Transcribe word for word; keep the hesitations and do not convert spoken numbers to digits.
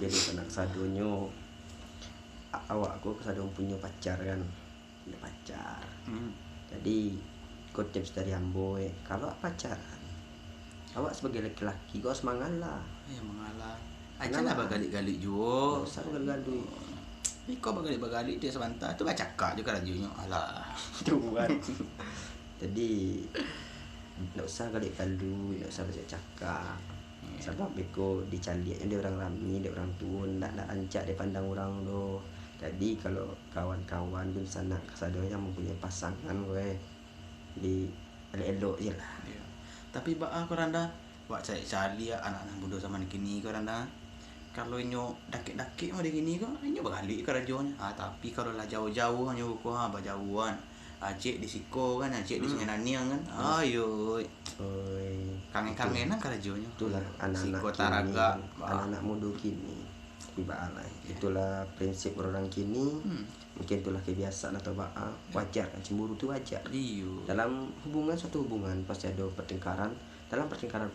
Jadi, sanak sadonyo, a-, awak ko sadonyo punyo pacar kan. Punyo pacar. Hmm. Jadi, ko tips dari ambo, eh, kalau awak pacaran, awak sabagai laki-laki ko harus mangalah. Ya, mangalah. Aja lah bagaluik-galuik juo. Ndak usah bagaluik-galuik. Iko bagaluik-bagaluik tu sabanta tu bacakak jo karajonyo. Alah. Tu kan. Jadi, ndak usah galuik-galuik, ndak usah bacakak-cakak. Sabab beko dicaliaknyo dek urang rami, dek urang tuo, ndak, ndak rancak dipandang urang doh. Jadi, kalau kawan-kawan, dunsanak kasadonyo yang mampunyoi pasangan, weh, di elok-elok je lah. Iyo. Tapi baa ko Randa, wak caliak-caliak anak-anak mudo zaman kini ko Randa. Kalau inyo dakek-dakek mah di kini ko, inyo bagaluik karajonyo. Ha, tapi kalau lah jauah-jauah nyo ko, ha, bajauahan. Acek di siko kan, acek di Sungai Naniang kan. Ayo. Oi. Kangen-kangenan karajonyo. Itulah anak-anak kini, anak-anak mudo kini. Tapi baa lah. Itulah prinsip urang kini. Mungkin itulah kebiasaan atau baa. Wajar kan, cemburu tu wajar. Iyo. Dalam hubungan, suatu hubungan pasti ado pertengkaran. Dalam pertengkaran